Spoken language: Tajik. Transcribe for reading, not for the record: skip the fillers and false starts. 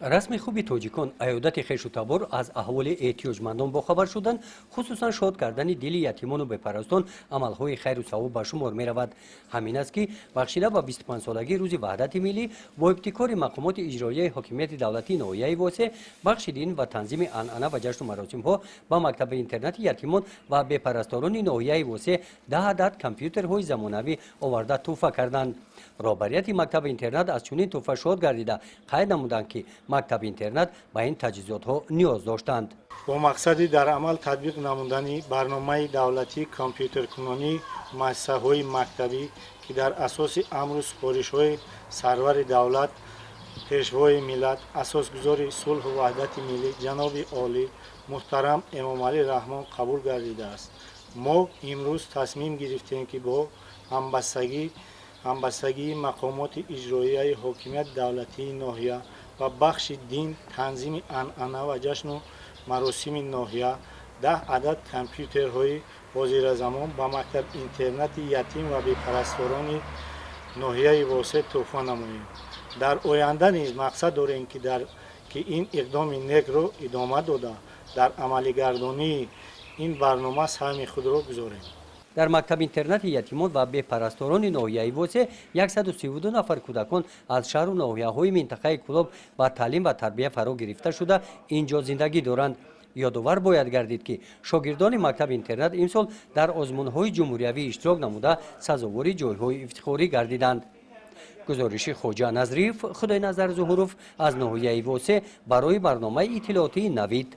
Расми хуби тоҷикон аёдати хешу табор, аз аҳволи эҳтиёҷмандон бохабар шудан, хусусан шод кардани дили ятимону бепарастон амалҳои хайру савоб ба шумор меравад. Ҳамин аст, ки бахшида ба 25-солагии Рӯзи Ваҳдати Миллӣ бо ибтикори мақомоти иҷроияи ҳокимияти давлатии ноҳияи Восе, бахши дин ва танзими анъана ва ҷашну маросимҳо ба мактаби интернати ятимон ва бепарасторони ноҳияи Восе 10 адад компютерҳои замонавӣ оварда тӯҳфа карданд. Роҳбарияти мактаби интернат аз чунин тӯҳфа шод гардида, қайд намуданд, ки мактаби интернат ба ин таҷҳизотҳо ниёз доштанд. Бо мақсади дар амал татбиқ намудани барномаи давлатии компютеркунонии муассисаҳои мактабӣ, ки дар асоси амру супоришҳои сарвари давлат, Пешвои миллат, асосгузори сулҳу ваҳдати миллӣ, ҷаноби олӣ муҳтарам Эмомалӣ Раҳмон қабул гардидааст, мо имрӯз тасмим гирифтем, ки бо ҳамбастагии мақомоти иҷроияи ҳокимияти давлатии ноҳия ва бахши дин, танзими анъана ва ҷашну маросими ноҳия 10 адад компютерҳои ҳозиразамон ба мактаб-интернати ятим ва бепарасторони ноҳияи Восе тӯҳфа намоем. Дар оянда низ мақсад дорем, ки ин иқдоми некро идома дода, дар амалигардонии ин барнома саҳми худро гузорем. Дар мактаби интернати ятимон ва бепарасторони ноҳияи Восе 132 нафар кӯдакон аз шаҳру ноҳияҳои минтақаи Кӯлоб ба таълим ва тарбия фаро гирифта шуда, ин ҷо зиндагӣ доранд. Ёдовар бояд гардид, ки шогирдони мактаби интернат имсол дар озмунҳои ҷумҳуриявӣ иштирок намуда, сазовори ҷойҳои ифтихорӣ гардиданд. Гузориши Хоҷа Назриев, Худойназар Зуҳуров аз ноҳияи Восе барои барномаи иттилоотии «Навид».